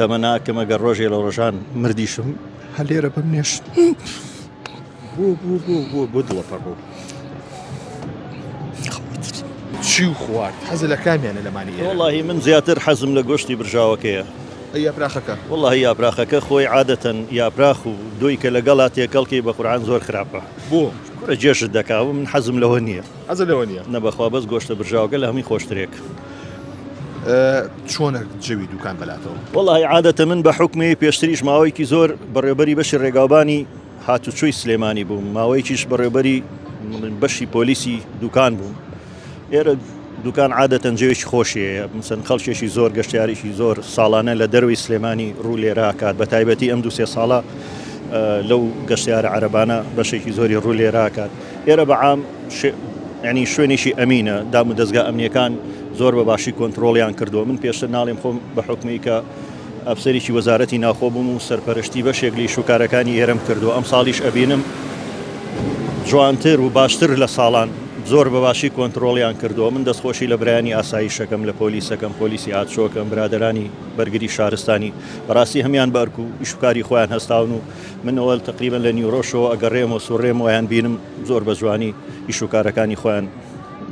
تەمەناکەم ئەگەر ڕۆژێ لە ڕۆژان مردیشم هەر لێرە بمنێشت. بۆ بۆ بۆ بۆ بۆ دڵەپەڕ بوو. چی و خوارد حەزە لە کامیانە لەمانی ئێرە؟ وەڵاهی من زیاتر حەزم لە گۆشتی برژاوەکەیە. ئەی یاپراخەکە؟ وەڵاهی یاپراخەکە خۆی عادەتەن یاپراخ و دۆی کە لەگەڵا تێکەڵکەی بە قورعان زۆر خراپە. بۆ؟ کورە جێژت دەکا و من حەزم لەوە نییە. حەزت لەوە نییە؟ نە بەخوا بەس گۆشتە برژاوەکە لە هەمووی خۆشترێک. چۆنە جەوی دوکان بەلاتەوە؟ وەڵاهی عادەتە من بە حوکمی پێشتریش ماوەیەکی زۆر بەڕێوبەری بەشی ڕێگاوبانی هاتوچۆی سلێمانی بووم ماوەیەکیش بەڕێوبەری بەشی پۆلیسی دوکان بووم ئێرە دوکان عادەتەن جێوێکی خۆشی هەیە مثلەن خەڵکێکی زۆر گەشتیارێکی زۆر ساڵانە لە دەروی سلێمانی ڕوو لێراکات بە تایبەتی ئەم دوسێ ساڵە لەو گەشتیارە عەرەبانە بەشێکی زۆری ڕوو لێراکات ئێرە بە عام ینی شوێنێکی ئەمینە دام و دەستگا ئەمنیەکان زۆر بە باشی کۆنتترۆڵیان کردووە من پێشتر ناڵێم خۆم بە حکومی کە ئەفسەرێکی وەزارەتی ناوخۆ بووم و سەرپەرشتی بەشێک لە ئیشوکارەکانی ئێرەم کردووە، ئەمساڵیش ئەبینم جوانتر و باشتر لە ساڵان زۆر بە باشی کۆنترۆڵیان کردووە، من دەستخۆشی لە برایانی ئاسایشەکەم، لە پۆلیسەکەم، پۆلیسی هاتچۆکەم، برادەرانی بەرگری شارستانی، بەڕاستی هەمیان بە ئەرک و ئیشوکاری خۆیان هەستاون و من ئەوە تەقریبەن لە نیوڕۆشەوە ئەگەڕێم و سوڕێم و ئەیانبینم زۆر بە جوانی ئیشوکارەکانی خۆیان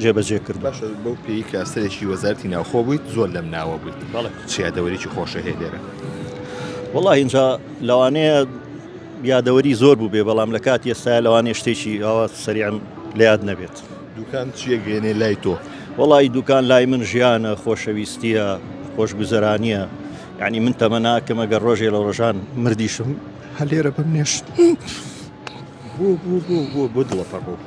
جێبەجێ کردووە. باشە بەو پێیەی کە ئەفسەرێکی وەزارەتی ناوخۆ بوویت زۆر لەم ناوە بوویت بەڵێ. چ یادەوەریی خۆشە هەیە لێرە؟ وەڵاهی ئینجا لەوانەیە یادەوەری زۆر بووبێ بەڵام لە کاتی ئێستایا لەوانەیە شتێکی ئاوا سەریعم لە یاد نەبێت. دوکان چییە گەیەنێ لای تۆ؟ وەڵاهی دوکان لای من ژیانە، خۆشەویستییە، خۆشگوزەرانییە، یانی من تەمەناکەم ئەگەر ڕۆژێ لە ڕۆژان مردیشم هەر لێرە بمنێشت. بۆ بۆ بۆ بۆ بۆ دڵەپەڕ بوو.